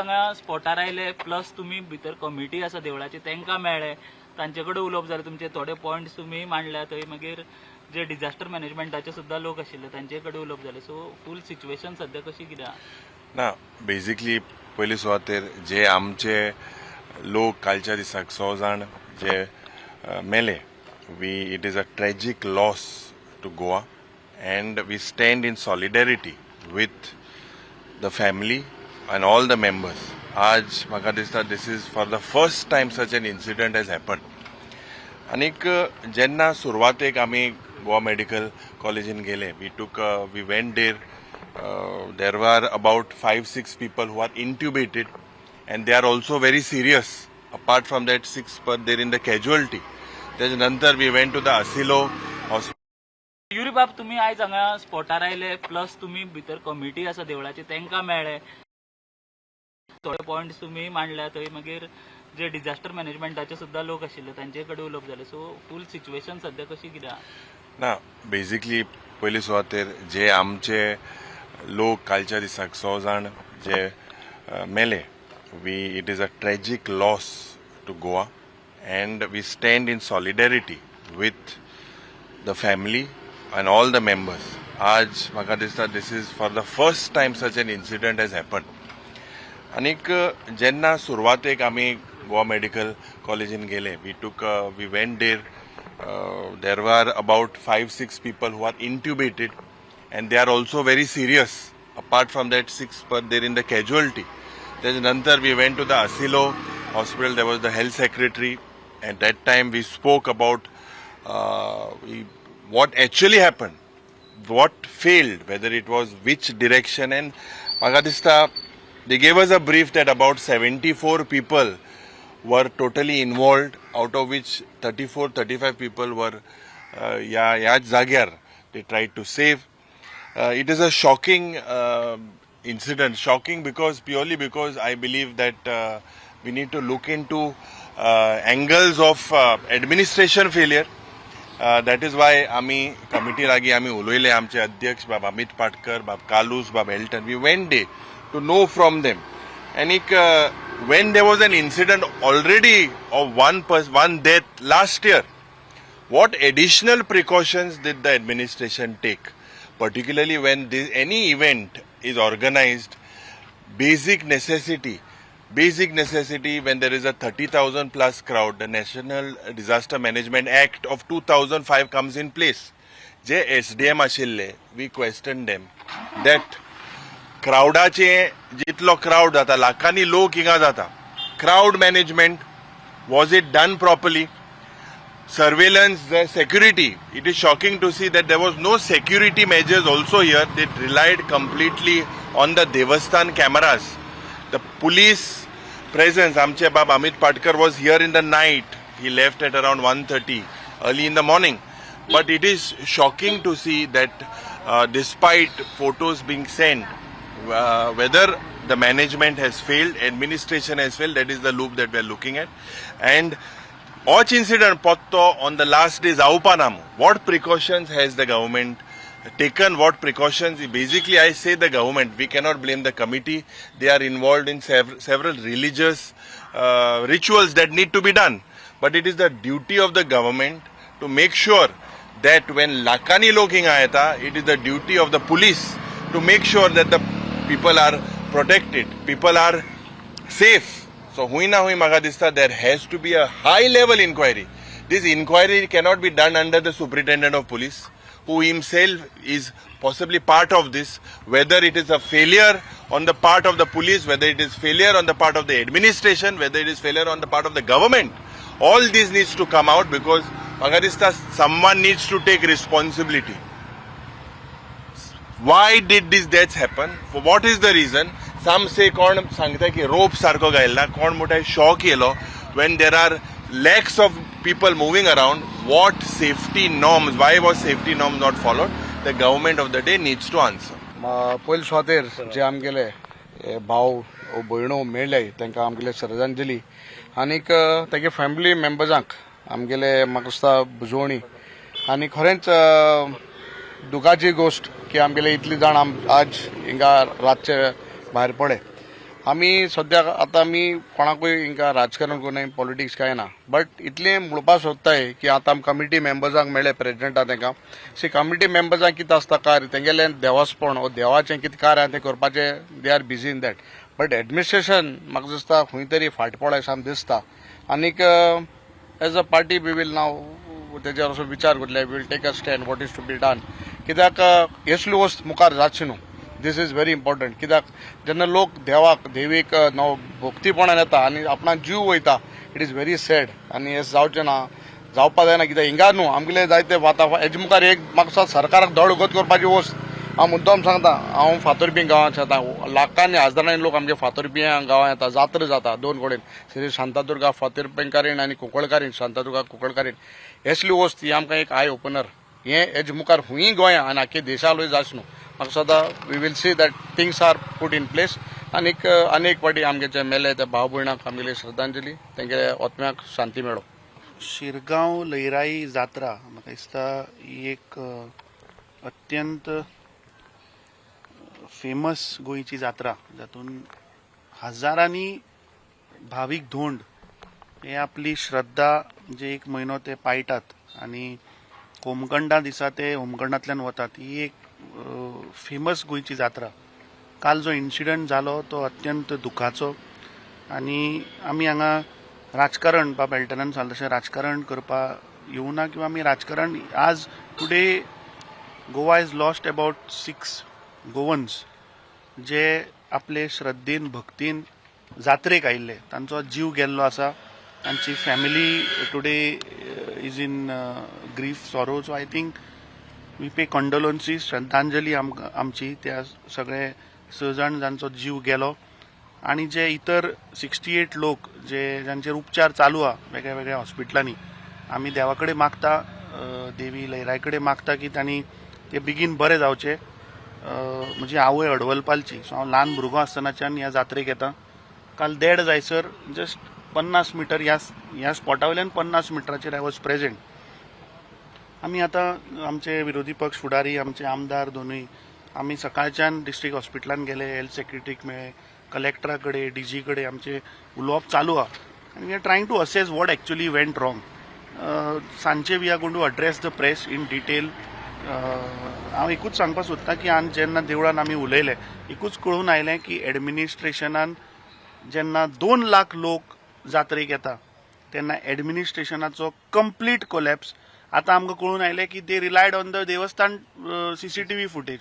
हांगा स्पॉटार आयले, प्लस तुमी भितर कमिटी आसा देवळाची, तांकां मेळ्ळे, तांचे कडेन उलोवप जालें, तुमचे थोडे पॉयंट्स तुमी मांडल्या. थंय मागीर जे डिझास्टर मॅनेजमेंटाचे सुद्दां लोक आशिल्ले, तांचे कडेन उलोवप जालें. सो फूल सिच्युएशन सध्या कशी कितें आहा? ना, बेजिकली पयली सुवातेर जे आमचे लोक कालच्या दिसाक 100 जाण जे मेले, we it is a tragic loss to Goa and we stand in solidarity with the family and all the members. आज म्हाका दिसता, this is for the first time such an incident has happen. आनीक जेन्ना सुरवातेक आमी Goa medical कॉलेजीन गेले, we went there, there were about five six people who are intubated and they are also very serious. Apart from that, six were there in the casualty. तेच्या नंतर we went to the Asilo hospital. Yuri बाब, तुम्ही आयज हांगा स्पॉटार आयले, plus तुमी भितर committee आसा देवळाची, तांकां मेळ्ळे, थोडे पॉयंट्स तुमी मांडल्या. थंय मागीर जे डिझास्टर मॅनेजमेंटाचे सुद्दां लोक आशिल्ले, तांचे कडेन उलोवप जालें. सो फूल सिच्युएशन सध्या कशी कितें आहा? ना, बेजिकली पयली सुवातेर जे आमचे लोक कालच्या दिसाक 100 जाण जे मेले, we it is a tragic loss to Goa and we stand in solidarity with the family and all the members. आज म्हाका दिसता, this is for the first time such an incident has happen. आनीक जेन्ना सुरवातेक आमी Goa medical कॉलेजीन गेले, we went there, there were about five six people who are intubated and they are also very serious. Apart from that, six were there in the casualty. तेच्या नंतर we went to the Asilo hospital. There was the health secretary. At that time we spoke about what actually happened, what failed, whether it was which direction, and म्हाका दिसता they gave us a brief that about 74 people were totally involved, out of which 34, 35 people were ह्या ह्याच जाग्यार they tried to save. It is a shocking incident, shocking because, purely because I believe that we need to look into angles of administration failure. That is why आमी committee लागीं आमी उलयले. आमचे अध्यक्ष बाब अमित पाटकर, बाब कालूस, बाब Elton, we went there to know from them. आनीक when there was an incident already of one death last year, what additional precautions did the administration take? Particularly when any event is organized, basic necessity, when there is a 30,000 plus crowd, the National Disaster Management Act of 2005 comes in place. J SDM आशिल्ले, we question them that क्रावडाचे, जितलो crowd जाता, लाखांनी लोक हिंगा जाता, crowd management, was it done properly? Surveillance, the security. It is shocking to see that there was no security measures also here. They relied completely on the Devasthan cameras. The police presence, आमचे बाब Amit Patkar was here in the night. He left at around 1:30 early in the morning. But it is shocking to see that despite photos being sent, whether the management has failed, administration has failed, that is the loop that we are looking at. And होच incident परतो on the last day जावपा ना, what precautions has the government taken? What precautions? Basically, I say the government, we cannot blame the committee. They are involved in several religious rituals that need to be done, but it is the duty of the government to make sure that when लाखांनी लोक हिंगा येता, it is the duty of the police to make sure that the people are protected, people are safe. So हुंय ना हुंय म्हाका दिसता there has to be a high level inquiry. This inquiry cannot be done under the superintendent of police, who himself is possibly part of this. Whether it is a failure on the part of the police, whether it is failure on the part of the administration, whether it is failure on the part of the government, all this needs to come out, because म्हाका दिसता someone needs to take responsibility. Why did these deaths happen? For what is the reason? Some say, कोण सांगता की रोप सारको घायला, कोण म्हणटा shock येयलो. When there are lakhs of people moving around, what safety norms, why was safety norms not followed? The government of the day needs to answer. पयले सुवातेर जे आमगेले हे भाव भयणो मेळ्ळे, तांकां आमगेले श्रद्धांजली आनीक तेगे फॅमिली मेंबर्सांक आमगेले म्हाका दिसता बुजवणी. आनी खरेंच दुखाची गोश्ट की आमगेले इतली जाण आज हिंगा रातचे भायर पडले. आमी सद्याक आतां आमी कोणाकूय हिंगा राजकारण करूं पॉलिटिक्स कांय ना, बट इतलें म्हणपाक सोदताय की आतां आमी कमिटी मेंबर्सांक मेळ्ळे, प्रेजिडेंटा तांकां. सी, कमिटी मेंबर्सांक कितें आसता कार्य, तेंगेलें देवासपण वो देवाचें कितें कार्य आहा तें करपाचें, they are busy in that. But administration म्हाका दिसता खंय तरी फाट पडला अशें आमकां दिसता. आनीक as a party we will now तेजेर असो विचार करतले, will take a stand what is to be done, कित्याक असल्यो वस्त मुखार जातची न्हू. This is very important, कित्याक जेन्ना लोक देवाक देवीक नव भक्तीपणान येता आनी आपणाक जीव वयता, it is very sad. आनी हें जावचें ना, जावपा जायना, कित्याक हिंगा न्हू, आमगेले जायते वाता हेजे मुखार एक म्हाका दिसता सरकाराक दोळे उगत करपाची वस्त. हांव मुद्दम सांगता, हांव फातोरपी गांवांत येता. लाखांनी, हजारांनी लोक आमगे फातोरपी गांवांत येता. जात्रा जाता दोन कडेन, श्री शांतादुर्गा फातोरपेंकारीण आनी कुंकळकारीण, शांतादुर्गा कुंकळकारीण. असली वस्त ही आमकां एक I opener. हे हेजे मुखार हुंय गोंया आनी आख्खे देशालूय जाच न्हू. म्हाका सदां we will see that things are put in place. आनीक अनेक फावटी आमगे जे मेले त्या भाव भयणाक आमगेली श्रद्धांजली, तेंगे आत्म्याक शांती मेळो. शिरगांव लयराई जात्रा म्हाका दिसता ही एक अत्यंत फेमस गोंयची जात्रा, जातून हजारांनी भावीक धोंड हे आपली श्रद्धा जे एक म्हयनो ते पाळटात आनी होमकंडा दिसा ते होमकंडांतल्यान वतात. ही एक फेमस गोंयची जात्रा. काल जो इन्सिडंट जालो तो अत्यंत दुखाचो आनी आमी हांगा राजकारण, बाब एल्टनान सांगलें तशें, राजकारण करपा येवना किंवा आमी राजकारण. आज today Goa is lost about six Goans जे आपले श्रद्धेन, भक्तीन जात्रेक आयिल्ले, तांचो जीव गेल्लो आसा. तांची family today is in grief, sorrow. So I think we pay condolences, श्रद्धांजली आमकां आमची त्या सगळे स जाण जांचो जीव गेलो आनी जे इतर 68 लोक जे जांचेर उपचार चालू आहा वेगळ्या वेगळ्या हॉस्पिटलांनी. आमी देवा कडेन मागता, देवी लयराई कडेन मागता की तांणी ते बेगीन बरे जावचे. म्हजी आवय अडवलपालची, सो हांव ल्हान भुरगो आसतनाच्यान ह्या जात्रेक येता. काल देड जायसर जस्ट 50 मिटर, ह्या स्पॉटा वयल्यान 50 मिटराचेर I was present. आमी आतां आमचे विरोधी पक्ष फुडारी, आमचे आमदार दोनूय, आमी सकाळच्यान डिस्ट्रिक्ट हॉस्पिटलान गेले, हेल्थ सेक्रेटरीक मेळ्ळे, कलेक्टरा कडेन, डीजी कडेन आमचे उलोवप चालू आहा आनी we are trying to assess what actually went wrong. सांजचे we are going to address the press in detail. हांव एकूच सांगपाक सोदतां की आनी जेन्ना देवळान आमी उलयले, एकूच कळून आयलें की एडमिनिस्ट्रेशनान जेन्ना 2 लाख लोक जात्रेक येता तेन्ना एडमिनिस्ट्रेशनाचो कंप्लीट कोलॅप्स. आतां आमकां कळून आयलें की they relied on the देवस्थान सीसीटीव्ही फुटेज.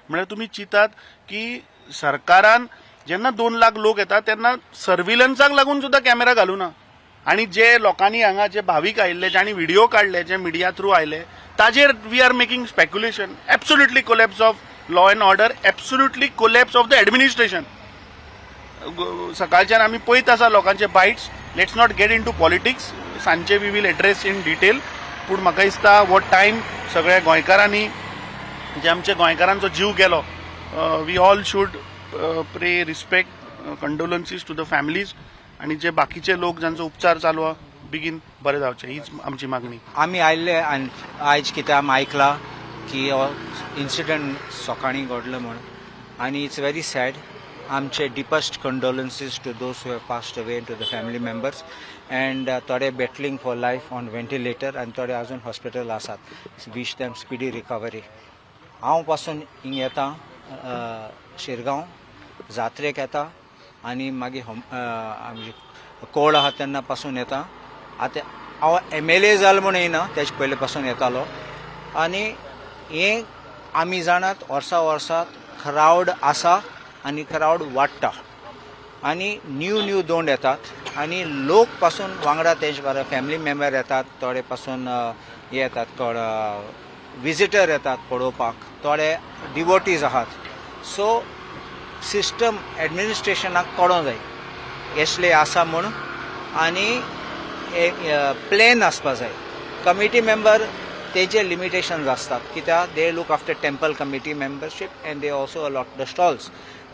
म्हळ्यार तुमी चिंतात की सरकारान जेन्ना 2 लाख लोक येतात तेन्ना सर्विलन्साक लागून सुद्दां कॅमेरा घालूना आनी जे लोकांनी हांगा जे भावीक आयिल्ले, जांणी व्हिडिओ काडले, जे मिडिया थ्रू आयले, ताजेर we are making speculation. Absolutely collapse of law and order, absolutely collapse of the administration. सकाळच्यान आमी पळयत आसा लोकांचे bites. Let's not get into politics. सांजचे we will address in detail. पूण म्हाका दिसता हो टायम सगळ्या गोंयकारांनी, जे आमच्या गोंयकारांचो जीव गेलो, we all should pay respect, condolences to the families आनी जे बाकीचे लोक जांचो उपचार चालू आहा, बेगीन बरे जावचे हीच आमची मागणी. आमी आयिल्ले आनी आयज कितें आमी आयकलां की हो इन्सिडंट सकाळीं घडलो म्हूण आनी it's very sad. आमचे deepest condolences to those who have passed away, to the family members and थोडे battling for life on ventilator आनी थोडे अजून हॉस्पिटल आसात. Wish them speedy recovery. हांव पासून हिंग येता, शिरगांव जात्रेक येता आनी मागीर आमची कोळ आहा तेन्ना पासून येता. आतां हांव एमएलए जालो म्हूण येयना, तेजे पयले पासून येतालो. आनी हें आमी जाणात, वर्सा वर्सात क्रावड आसा आनी क्रावड वाडटा आनी न्यू न्यू दोंड येतात आनी लोक पासून वांगडा तेंचे बरोबर फॅमिली मेंबर येतात, थोडे पासून हे येतात, कोण विजिटर येतात पळोवपाक, थोडे डिवोटीज आहात. सो सिस्टम एडमिनिस्ट्रेशनाक कळोंक जाय असले आसा म्हूण आनी प्लॅन आसपा जाय. कमिटी मेंबर तेजे लिमिटेशन्स आसतात, कित्याक they look after temple committee membership and they also allot the stalls,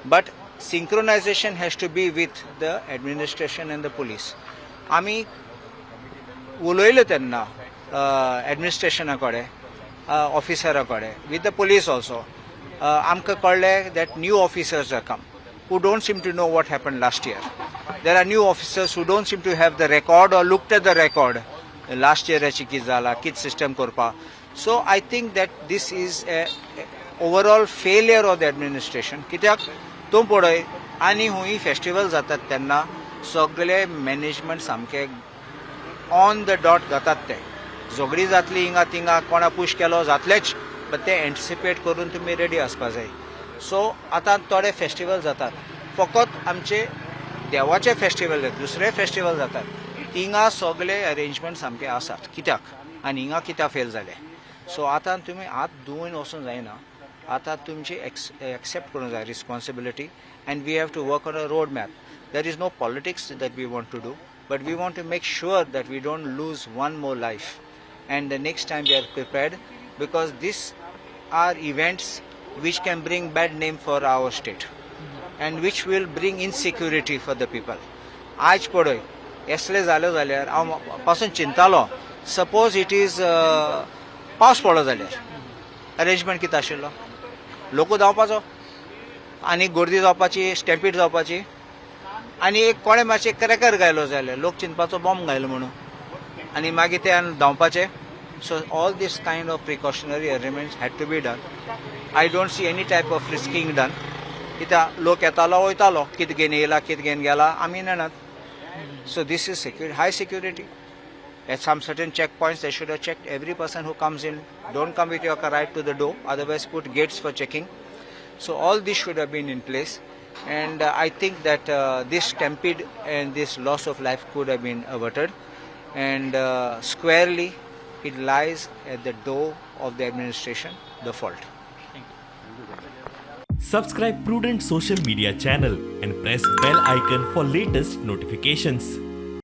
but synchronization has to be with the administration and the police. आमी उलयले तेन्ना एडमिनिस्ट्रेशना कडेन, ऑफिसरा कडेन, with the police also. आमकां कळ्ळें that new officers are come. who don't seem to know what happened last year. There are new officers who don't seem to have the record or looked at the record. Last इयराची कितें जाला, कितें system करपा. So I think that this is a overall failure of the administration, कित्याक तूं पळय आनी हुंय festival जातात तेन्ना सगळे मॅनेजमेंट सामकें ऑन the dot जातात. ते झगडी जातली हिंगा थिंगा, कोणा पूश केलो जातलेच, बट ते एंटिसिपेट करून तुमी रेडी आसपा जाय. सो आतां थोडे फेस्टिवल जातात, फकत आमचे देवाचे फेस्टिवल, दुसरे फेस्टिवल जातात, थिंगा सगळे अरेंजमेंट सामके आसात. कित्याक आनी हिंगा कित्याक फेल जाले? सो आतां तुमी हात धुवून वचूंक जायना. आतां तुमची एक्सेप्ट करूंक जाय responsibility and we have to work on a road map. There is no politics that we want to do, but we want to make sure that we don't lose one more life and the next time we are prepared, because these are events which can bring bad name for our state and which will bring insecurity for the people. आज पळय असले जालें जाल्यार हांव पासून चिंतालो, suppose it is पावस पडलो जाल्यार अरेंजमेंट कितें आशिल्लो? लोक धांवपाचो आनी गर्दी जावपाची, स्टॅम्पीड जावपाची. आनी एक कोणें मातशें क्रॅकर घायलो जाल्यार लोक चिंतपाचो बॉम्ब घायलो म्हणून आनी मागीर ते धांवपाचे. So all this kind of precautionary arrangements had to be done. I don't see any type of frisking done, कित्याक लोक येतालो वयतालो, कितें घेवन येयला, कितें घेवन गेला आमी नेणात. So this is high security. At some certain checkpoints, they should have checked every person who comes in. Don't come with your car right to the door, otherwise put gates for checking. So all this should have been in place. And I think that this stampede and this loss of life could have been averted. And squarely, it lies at the door of the administration, the fault. Subscribe Prudent Social Media channel and press bell icon for latest notifications.